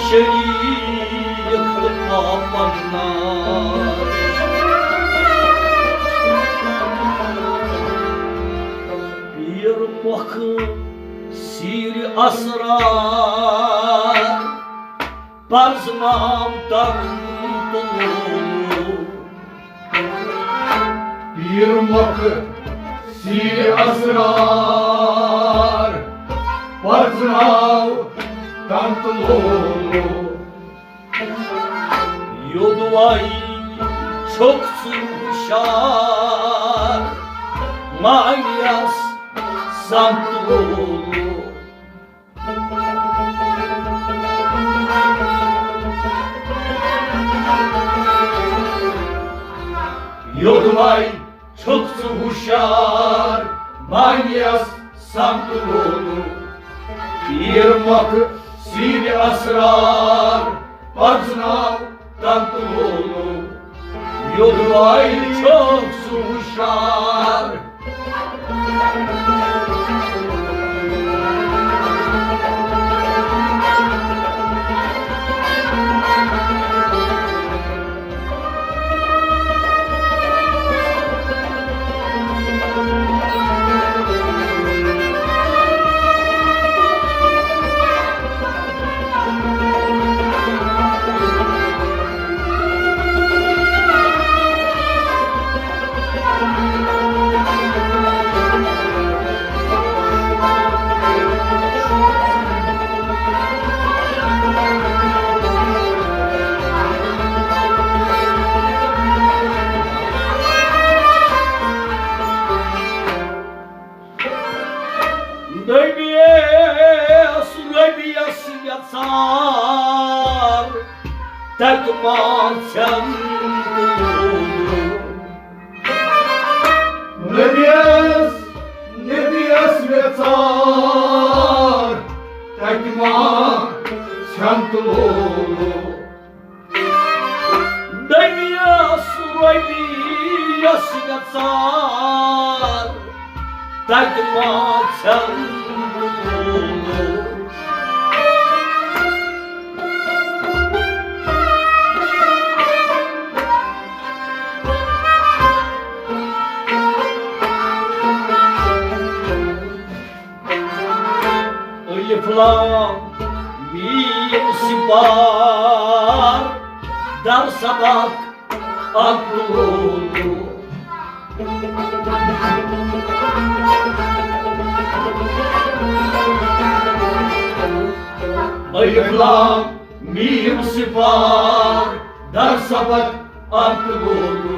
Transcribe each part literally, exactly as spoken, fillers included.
شریک تہٕ پاپن ناز۔ پیٖر مۄکھٕ سیٖرِ اسرار پرزناو تن تہٕ لولو۔ پیٖر مۄکھٕ سیٖرِ اسرار پرزناو تن تہٕ لولو۔ یوٚدوَے چھُکھ ژٕ ہُشار مانیَس سنت لولو۔ یوٚدوَے چھُکھ ژٕ ہُشار مانیَس سنت لولو۔ پیٖر مۄکھٕ سیٖرِ اسرار پرزناو تن تہٕ لولو۔ یوٚدوَے چھُکھ ژٕ ہُشار۔ نبیَس ربیَس یژھان تتہِ ما ژھٮ۪ن۔ نبیَس، نبیَس یژھان تتہِ ما ژھٮ۪ن تہٕ لولو۔ نبیَس ربیَس یژھان تتہِ ما ژھٮ۪ن۔ الف لام میم سپار در سبق اکلولو۔ الف لام میم سپار در سبق اکلولو۔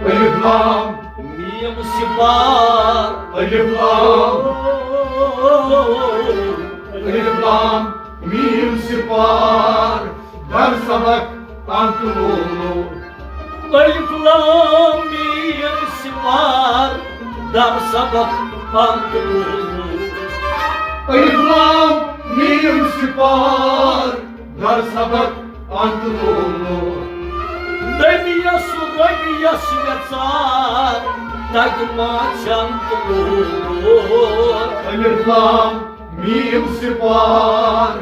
الف لام میم سپار۔ الف لام، الف لام میم سپار در سبق اکلولو۔ الف لام میم سپار در سبق اکلولو۔ الف لام میم سپار در سبق اکلولو۔ نبیَس ربیَس یژھان تتہِ ما ژھٮ۪ن تہٕ لولو۔ الف لام میم سپار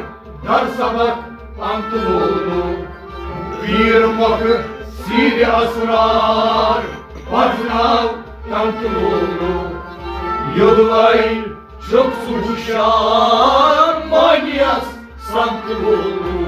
در سبق اکلولو۔ پیٖر مۄکھٕ سیٖرِ اسرار پرزناو تن تہٕ لولو۔ یوٚدوَے چھُکھ ژٕ ہُشار مانیَس سنت لولو۔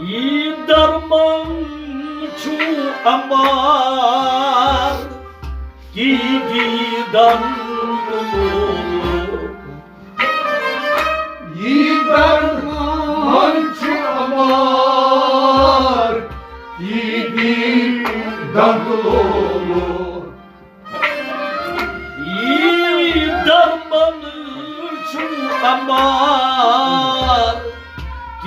یہِ درمان چھُ اَمبار کی دیٖدن۔ درمان چھُ عمار، ییٖتی دنٛد لولو۔ یی درمان چھُ عمار،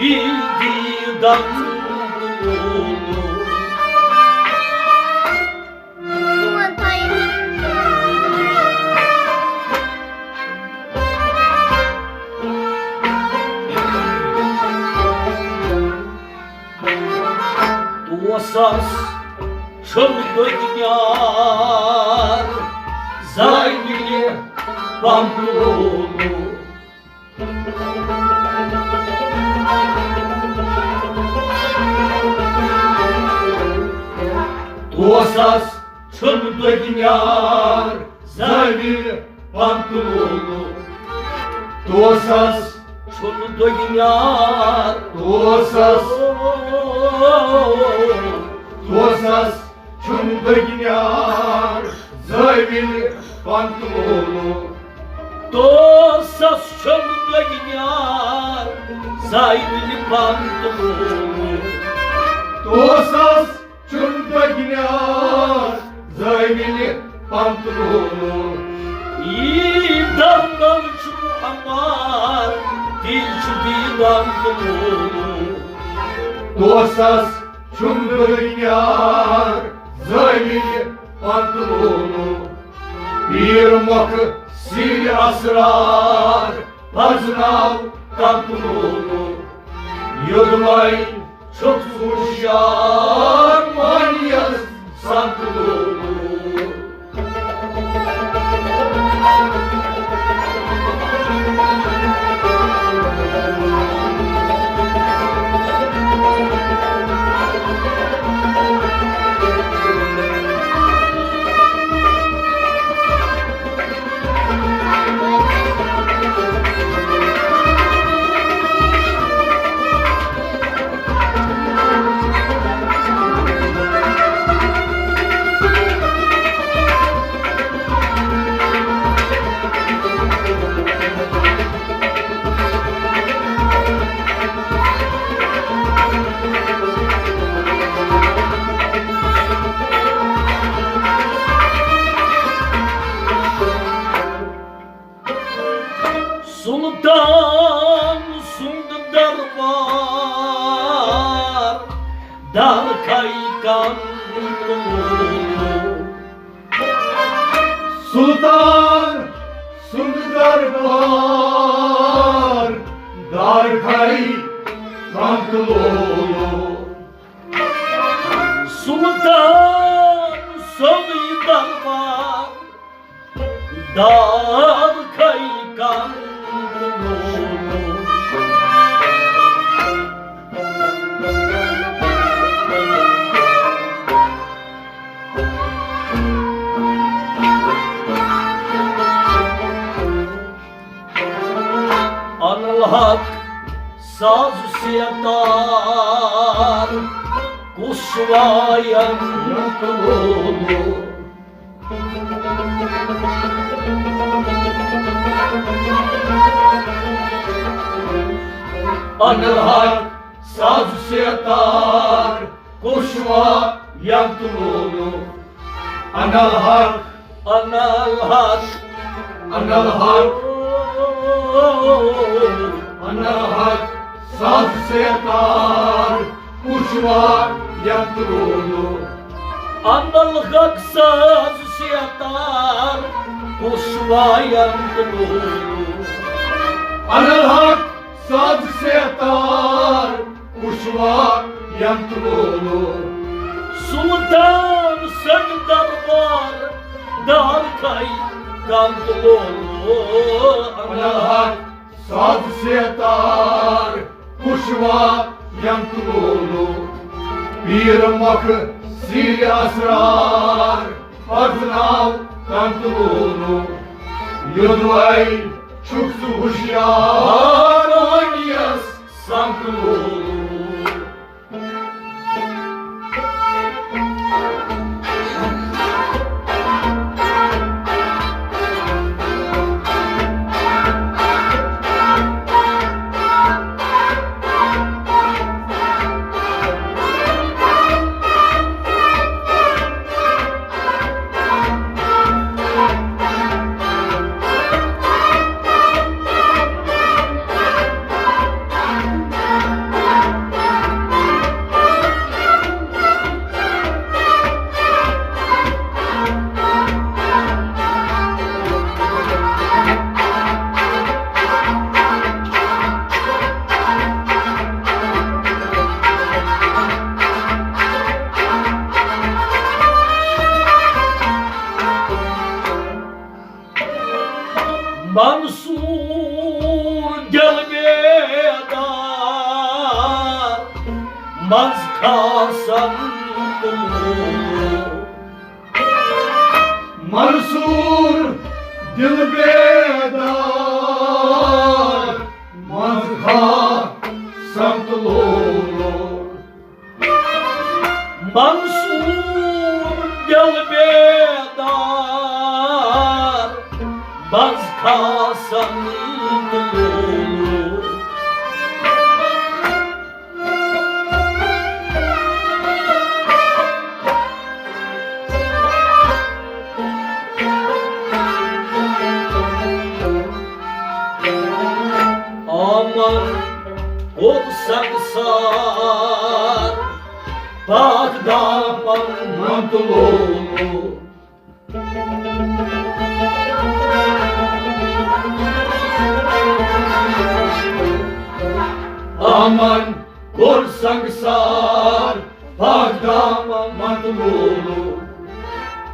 ییٖتی دنٛد لولو۔ توسس چھُم دۄدنیار زٲوِلہِ پمپلونو۔ توسس چھُم دۄدنیار زٲوِلہِ پمپلونو۔ توسس چھُم دۄدنیار۔ توسس، توسس چھُم دۄدنیار زٲوِلہِ پمپلونو۔ توسس چھُم دۄدنیار زٲوِلہِ پمپلونو۔ توسس چھُم دۄدنیار زٲوِلہِ پمپلونو۔ یی درمان چھُ عمار، تی چھُ دیٖدم تُلونو۔ توسس چھُم دۄدنیار زٲوِلہِ پمپلونو۔ پیٖر مۄکھٕ سیٖرِ اسرار پرزناو تمپلونو۔ یوٚدوَے چھُکھ ژٕ ہوشیار مانیَس سمپلونو۔ سلطان سُنٛد دربار دارکھے کم۔ سلطان سُنٛد دربار دارکھے کم تُلو۔ سلطان سُنٛد دربار دارکھے کم تُلو۔ انالحق ساز سیتار کُس وایَن تُلو۔ انالحق ساز سیتار کُس وایَن تُلو۔ انالحق، انالحق، انالحق، انالحق ساز سیتار کُس وایَن تُلو۔ انالحق ساز سیتار کُس وایَن تُلو۔ انالحق ساز سیتار کُس وایَن تُلو۔ سلطان سُنٛد دربار دارکھے کم تُلو۔ انالحق ساز سیتار کُس وایَن تُلو۔ پیٖر مۄکھٕ سیٖرِ اسرار پرزناو کم تُلو۔ یوٚدوَے چھُکھ ژٕ ہوشیار مانیَس سم تُلو۔ منٛز کھسان تہٕ لولو۔ منصور دل بیدار، منٛز کھسان تہٕ لولو۔ منصور دل بیدار، منٛز کھسان تہٕ لولو۔ آمن کوٚر سنگسار، پاک دامن منٛد لولو۔ آمن کوٚر سنگسار، پاک دامن منٛد لولو۔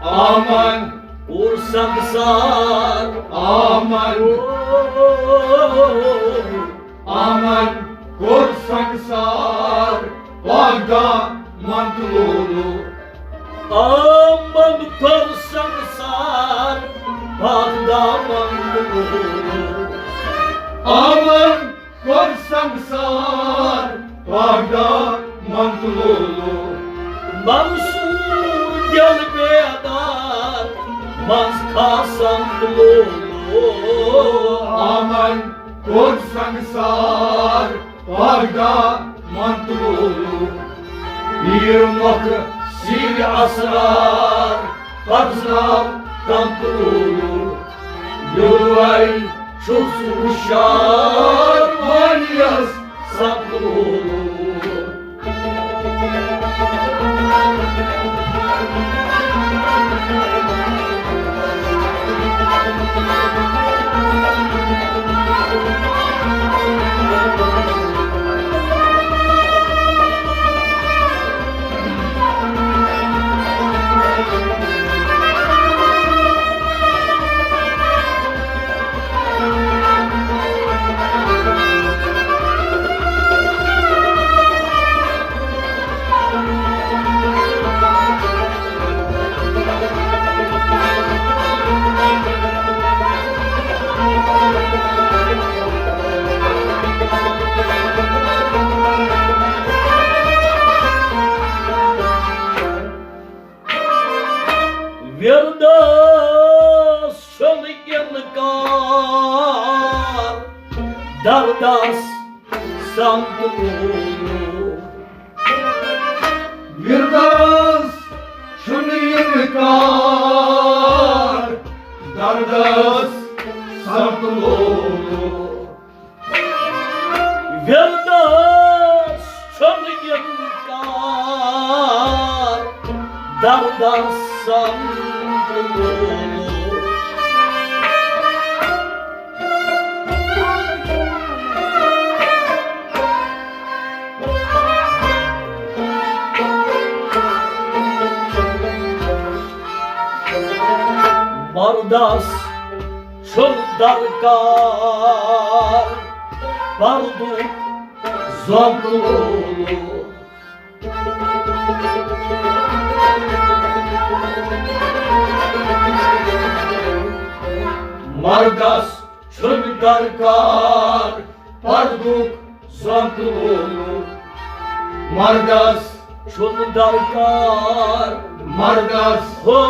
آمن کوٚر سنگسار، آمن، آمن کوٚر سنگسار، پاک دامن تہٕ لولو۔ آمن کوٚر سنگسار، پاک دامن تہٕ لولو۔ آمن کوٚر سنگسار، پاک دامن تہٕ لولو۔ منصور دل بیدار، منٛز کھسان تہٕ لولو۔ آمن کوٚر سنگسار، پاک دامن تہٕ لولو۔ پیٖر مۄکھ سیٖرِ اسرار، پرزناو کم تہٕ لولو۔ یوٚدوَے چھُس ہوشیار، مانیَس سب لولو۔ وردس چھُنہٕ انکار، دردس سمکھنو۔ وردس چھُنہٕ انکار، دردس سمکھنو۔ وردس چھُنہٕ انکار، دردس سمکھنو۔ مردس چھُنہٕ درکار پردُک زومتہٕ لولو۔ مردس چھُنہٕ درکار پردُک زومتہٕ لولو۔ مردس چھُنہٕ درکار، مردس، ہو،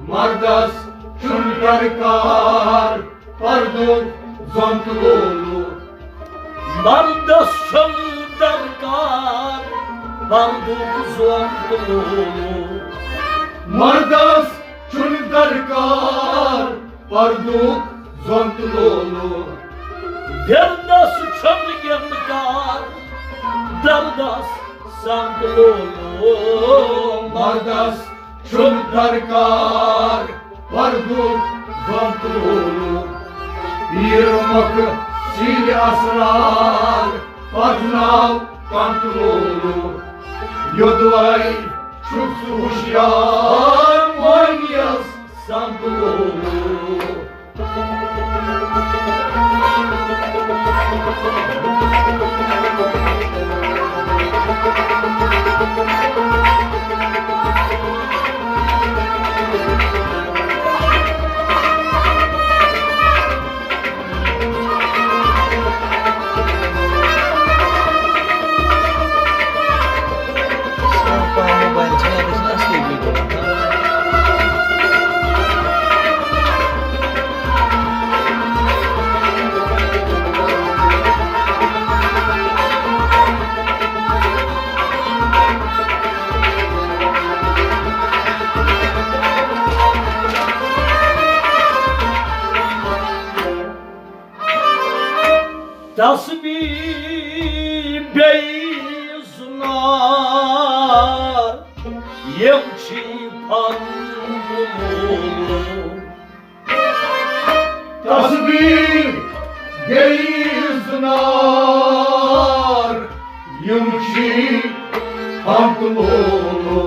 مردس چھُنہٕ درکار پردُک زومتہٕ لولو۔ مردس چھُنہٕ درکار پردُک زومتہٕ لولو۔ مردس چھُنہٕ درکار پردُک زومتہٕ لولو۔ وردس چھُنہٕ انکار، دردس سمکھنو۔ مردس چھُنہٕ درکار پردُک زومتہٕ لولو۔ پیٖر مۄکھ سیٖرِ اسرار پرزناو کم تہٕ لولو۔ یوٚدوَے چھُکھ ژٕ ہوشیار، مٲنِیَس سمکھنو۔ بیٚیہِ زٕ نار، یِم چھِ پھنٛگُلولو۔ تسبیح بیٚیہِ زٕ نار، یِم چھِ پھنٛگُلولو۔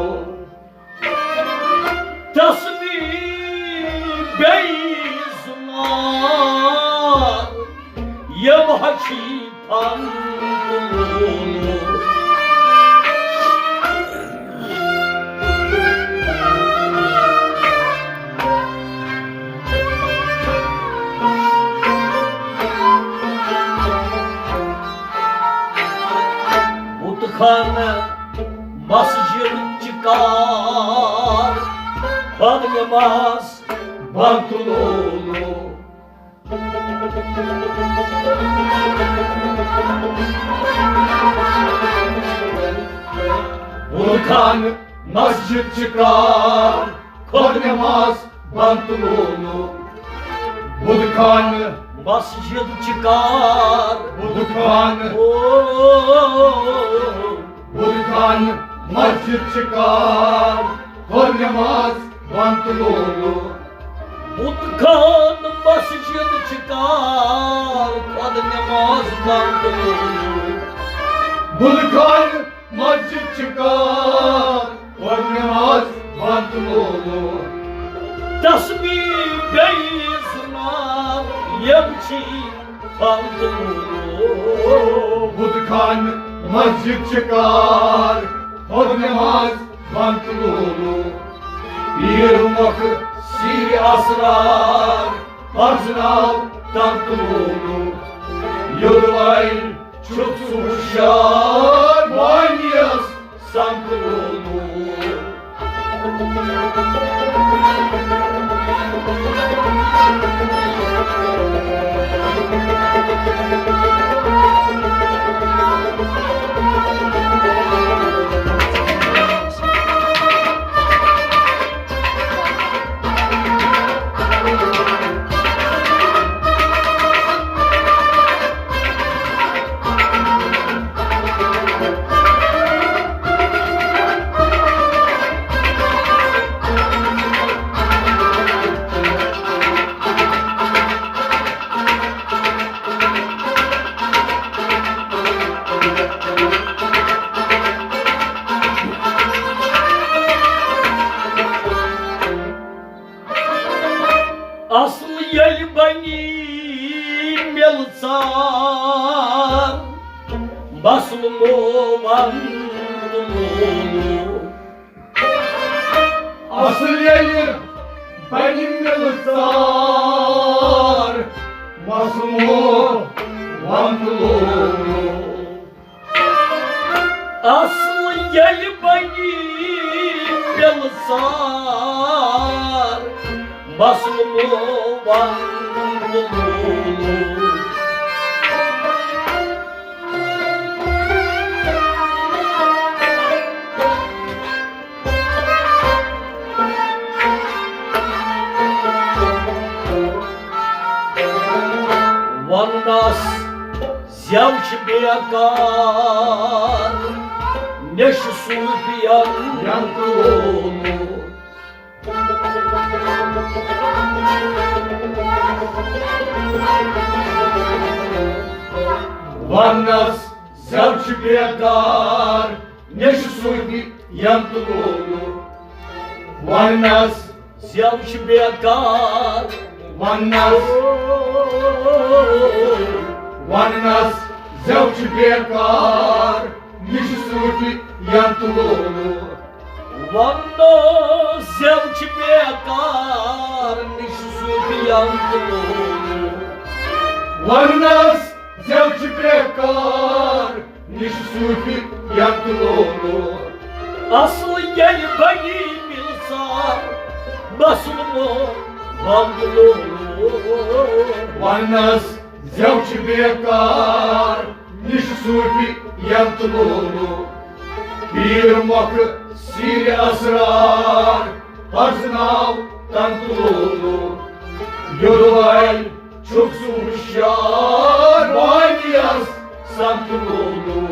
تسبیح بیٚیہِ زٕ نار، یِم حظ چھِ پھنٛگُلولو۔ بُت خانہٕ مسجد چِکار، پرِ نماز پھنٛگُلولو۔ بُت خانہٕ مسجد چِکار، پرِ نماز پھنٛگُلولو۔ بُت خانہٕ مسجد چِکار، بُت خانہٕ، او، بُت خانہٕ مسجد چِکار، پرِ نماز پھنٛگُلولو۔ بُت خانہٕ مسجد چِکار، پرِ نماز پھنٛگُلولو۔ بُت خانہٕ مسجد چِکار، پرِ نماز پھنٛگُلولو۔ تسبیح بیٚیہِ زٕ نار، یِم چھِ پھنٛگُلولو۔ بُت خانہٕ مسجد چِکار، پرِ نماز پھنٛگُلولو۔ پیٖر مۄکھٕ سیٖرِ اسرار، پرزناو پھنٛگُلولو۔ یوٚدوَے چھُکھ ژٕ ہُشیار، بانیَس سنٛگُلولو۔ اصل ییٚلہِ بنی مِلہٕ ژار، مسلمو وَن تہٕ مونو۔ اصل ییٚلہِ بنہِ مِلہٕ ژار، مسلمو وَن تہٕ مونو۔ اصل ییٚلہِ بنی مِلہٕ ژار، مسلمو وَن تہٕ مونو۔ وَننَس زٮ۪و چھِ بیکار، مےٚ چھُ صوٗفیَن یَن تُلمُت۔ وَننَس زٮ۪و چھِ بیکار، مےٚ چھُ صوٗفیَن تُلمُت۔ وَننَس زٮ۪و چھِ بیکار۔ وَننَس، وَننَس زٮ۪و چھِ بیکار، مےٚ چھُ صوٗفیَن تُلمُت۔ وَننَس زٮ۪و چھِ بیکار، مےٚ چھُ صوٗفیَن تُلمُت۔ وَننَس زٮ۪و چھِ بیکار، مےٚ چھُ صوٗفیَن تُلمُت۔ اصل ییٚلہِ بنی مِلہٕ ژار، مسلمو وَن تہٕ مونو۔ وَننَس زٮ۪و چھِ بیکار، مےٚ چھُ صوٗفیَن تُلمُت۔ پیٖر مۄکھٕ سیٖرِ اسرار، پرزناو تَن تہٕ مونو۔ یوٚدوَے چھُکھ ژٕ ہُشیار، بانیَس سنتہٕ لولو۔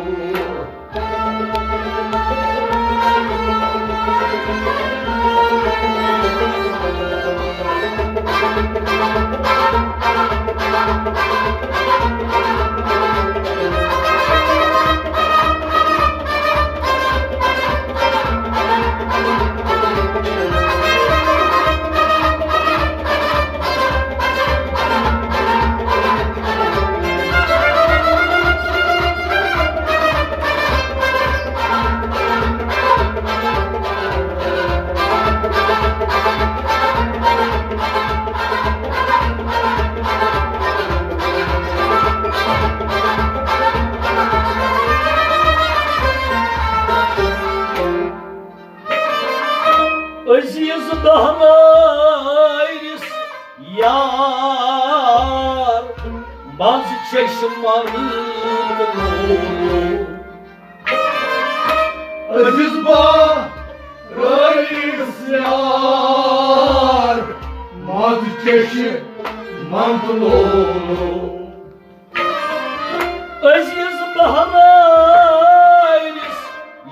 عزیز بہرٲرِس یار، منٛز چشمن لولو۔ عزیز بہرٲرِس یار، منٛز چشمن لولو۔ عزیز بہرٲرِس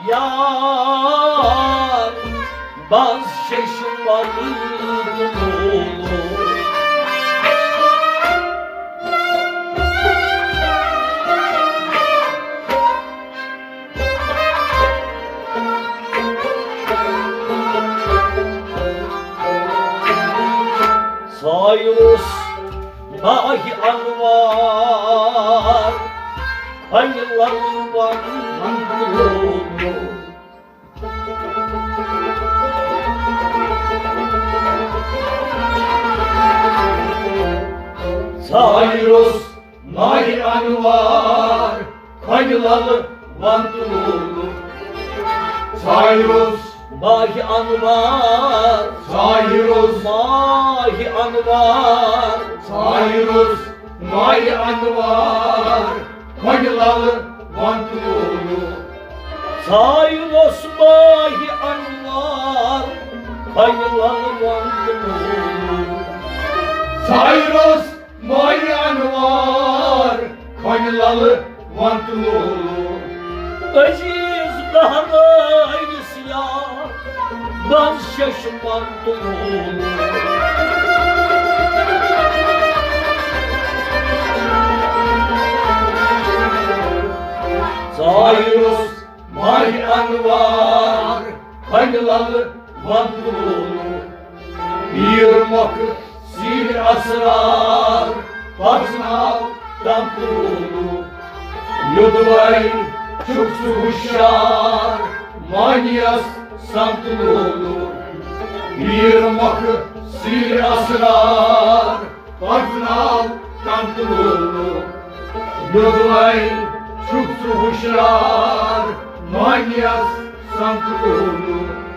یار، بس ششمل لولو۔ سایوس ماہِ انوار، خۄنہِ لل ونٛدٕ لولو۔ سایروس ماہِ انوار، خۄنہِ لل ونٛدٕ لولو۔ سایروس ماہِ انوار، سایروس ماہِ انوار، سایروس ماہِ انوار، خۄنہِ لل ونٛدٕ لولو۔ سایروس ماہِ انوار، خۄنہِ لل ونٛدٕ لولو۔ سایروس ماہِ انوار، خۄنہِ لل ونٛدٕ لولو۔ عزیز بہرٲرِس یار، بس ششمل لولو۔ سایروس ماہِ انوار، خۄنہِ لل ونٛدٕ لولو۔ پیٖر مۄکھٕ سیٖرِ اسرار، پرزناو تنٛتہٕ لولو۔ یوٚدوَے چھُکھ ژٕ ہُشیار، مانیَس سنتہٕ لولو۔ پیٖر مۄکھٕ سیٖرِ اسرار، پرزناو تنٛتہٕ لولو۔ یوٚدوَے چھُکھ ژٕ ہُشیار، مانیَس سنتہٕ لولو۔